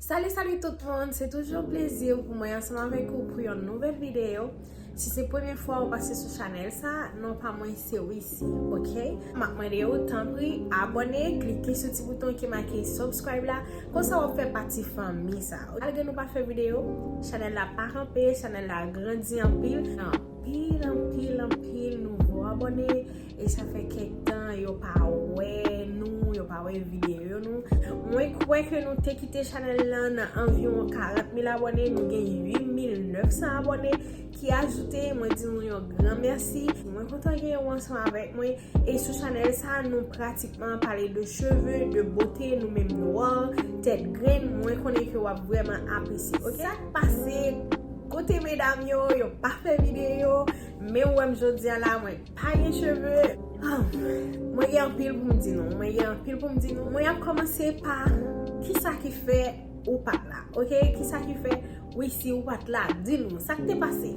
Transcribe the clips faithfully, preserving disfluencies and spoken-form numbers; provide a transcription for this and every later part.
Salut, salut tout moun, se toujou yon plezi pou mwen ansanm avèk ou pou yon nouvèl videyo. Si se premye fwa ou pase sou chanèl sa, non pa mwen se Wissy, ok? M ap mande ou, tanpri, abòne, klike sou ti bouton ki make subscribe la, konsa w ap fè pati fanmi sa. Malgre nou pa fè videyo, chanèl la pa kanpe, chanèl la grandi anpil. Anpil, anpil, anpil nouvo abòne. E sa fè kèk tan yo pa wè nou, yo pa wè videyo nou. Mwen kwè ke nou te kite chanèl lan nan anviwon karant mil abòne, nou gen uit mil nèf san abòne ki ajoute. Mwen di nou yon gran mèsi. Mwen kontan gen ou ansanm avèk mwen. E sou chanèl sa, nou pratikman pale de cheve, de bote, nou menm nwa, tèt grenn. Mwen konnen ke w ap vrèman apresye. Ok? Sa k pase, kote medam yo, yo pa fè videyo, men ou wè m jodi a la, mwen pa gen cheve. Ah, mwen gen anpil pou m di nou, mwen gen anpil pou m di nou. Mwen ap kòmanse pa kisa ki fè ou pa t la, ok? Kisa ki fè, wi, si ou pa t la, di nou, sa k te pase?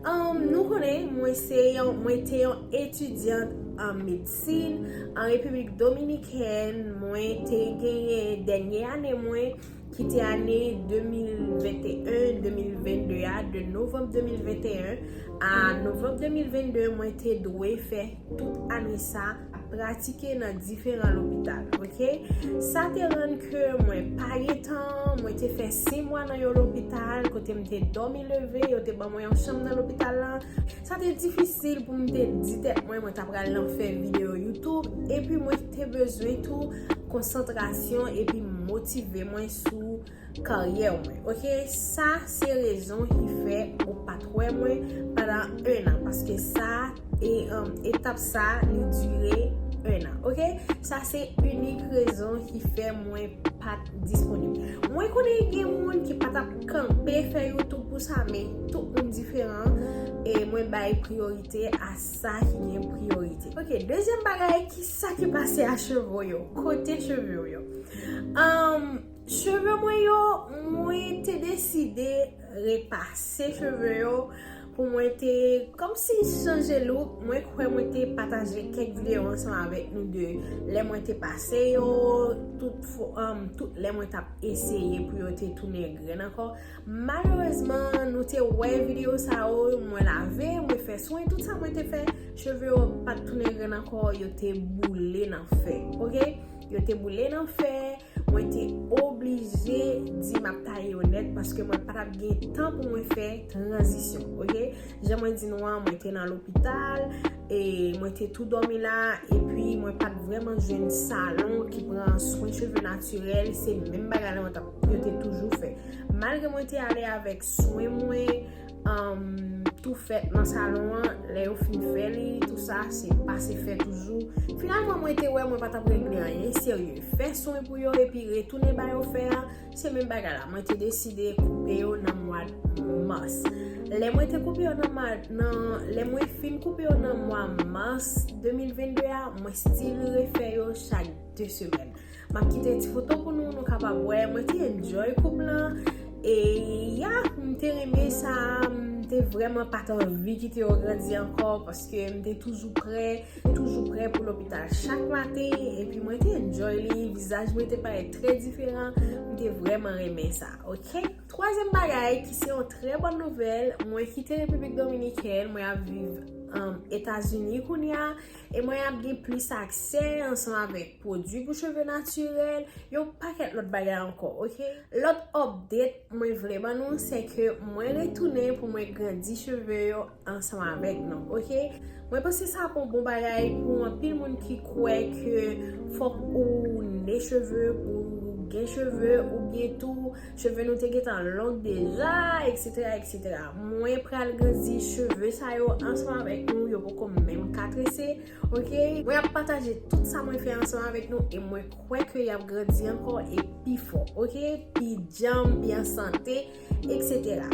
Um, nou konnen, mwen se yon, mwen te yon etidyant an medsin an Repiblik Dominikèn. Mwen te genyen dènye ane mwen, ki te ane de mil venteyen, de mil vennde a, de novanm de mil venteyen a novanm de mil vennde, mwen te dwe fè tout ane sa ap pratike nan diferan lopital, ok? Sa te rann ke mwen pa gen tan, mwen te fè sis mwa nan yon lopital, kote m te dòmi leve, yo te ban mwen yon chanm nan lopital lan. Sa te difisil pou m te di tèt mwen, mwen ta pral nan fè videyo YouTube, epi mwen te bezwen tou konsantrasyon epi motive mwen sou karyè mwen, ok? Sa se rezon ki fè ou pa t wè mwen pandan en an, paske sa, e, um, etap sa, li dire en an, ok? Sa se inik rezon ki fè mwen pa t disponib. Mwen konnen gen moun ki pa t ap kanpe fè YouTube pou sa, men tout moun diferan, e mwen bay priyorite a sa ki gen priyorite. Ok, dezyèm bagay, kisa ki pase a cheve yo? Kote cheve yo? Um, cheve mwen yo, mwen te deside repase cheve yo pou mwen te kòmsi chanje look. Mwen kwè mwen te pataje kèk videyo ansanm avèk nou de lè mwen te pase yo, tout fo-, um, tout lè mwen t ap eseye pou yo te tounen grenn ankò. Malerezman, nou te wè videyo sa yo, mwen lave, mwen fè swen, tout sa mwen te fè, cheve yo pa t tounen grenn ankò, yo te boule nan fè, ok? Yo te boule nan fè, mwen te oblije di m ap taye yo nèt paske mwen pa t ap gen tan pou mwen fè tranzisyon, ok? Jan mwen di nou an, mwen te nan lopital, e mwen te tou dòmi la, epi mwen pa t vrèman jwenn salon ki pran swen cheve natirèl, se menm bagay la mwen t ap, yo te toujou fè. Malgre mwen te ale avèk swen mwen, um, tou fèt nan salon an, lè yo fin fè li, tou sa, se pase fè toujou. Finalman, mwen te wè mwen pa t ap regle anyen serye. Fè swen pou yo epi retounen ba yo fè a, se menm bagay la. Mwen te deside koupe yo nan mwa mas. Lè mwen te koupe yo nan mwa, nan, lè mwen fin koupe yo nan mwa mas de mil vennde a, mwen still refè yo chak de semèn. M ap kite ti foto pou nou, nou kapab wè. Mwen te enjoy koup lan. E ya, m te renmen sa, m te vrèman pa t anvi kite yo grandi ankò, paske m te toujou prè, toujou prè pou lopital chak maten, epi mwen te enjoy li, vizaj mwen te parèt trè diferan, m te vrèman renmen sa, ok? Twazyèm bagay, ki se yon trè bòn nouvèl, mwen kite Repiblik Dominikèn, mwen ap viv, um, Etazini kounye a, e mwen ap gen plis aksè ansanm avèk pwodui pou cheve natirèl, yon pakèt lòt bagay ankò, ok? Lòt update mwen vle ban nou, se ke mwen retounen pou mwen grandi cheve yo ansanm avèk nou, ok? Mwen panse sa ap yon bon bagay pou anpil moun ki kwè ke fòk ou ne cheve pou gen cheve, oubyen tou cheve nou te gentan long deja, et cetera, et cetera. Mwen pral grandi cheve sa yo ansanm avèk nou, yo poko menm ka trese, ok? Mwen ap pataje tout sa mwen fè ansanm avèk nou e mwen kwè ke y ap grandi ankò e pi fò, ok? Pi djanm, pi an sante, et cetera.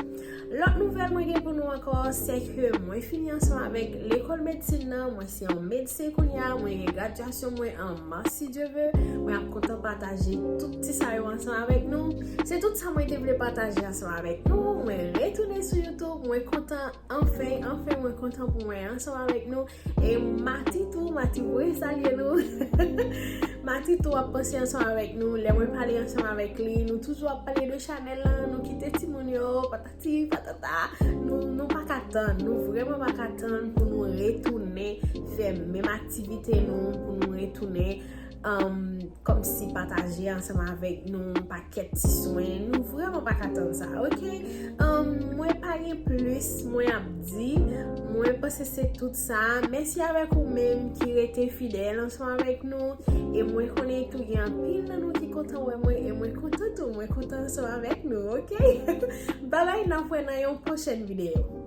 Lòt nouvèl mwen gen pou nou ankò, se ke mwen fini ansanm avèk lekòl medsin nan, mwen se yon medsen kounye a, mwen gen gradyasyon mwen an mas si Dye vle. Mwen ap kontan pataje tout ti sa yo ansanm avèk nou. Se tout sa mwen te vle pataje ansanm avèk nou. Mwen retounen sou YouTube, mwen kontan anfen, anfen mwen kontan pou mwen ansanm avèk nou. E mati tou, Mati vre salye nou. Mati tou ap panse ansanm avèk nou. Lè mwen pale ansanm avèk li, nou toujou ap pale de chanèl lan, nou kite timoun yo, patati patata. Nou, nou pa ka tann, nou vrèman pa ka tann pou nou retounen fè menm aktivite nou, pou nou retounen um, kòmsi pataje ansanm avèk nou pakèt ti swen. Nou vrèman pa ka tann sa, oke? Um, mwen pa gen plis mwen ap di. Mwen panse se tout sa. Mèsi avèk ou menm ki rete fidèl ansanm avèk nou. E mwen konnen tou gen anpil nan nou ki kontan wè mwen. E mwen kontan tou. Mwen kontan ansanm avèk nou, oke? Babay, n ap wè nan yon pwochèn videyo.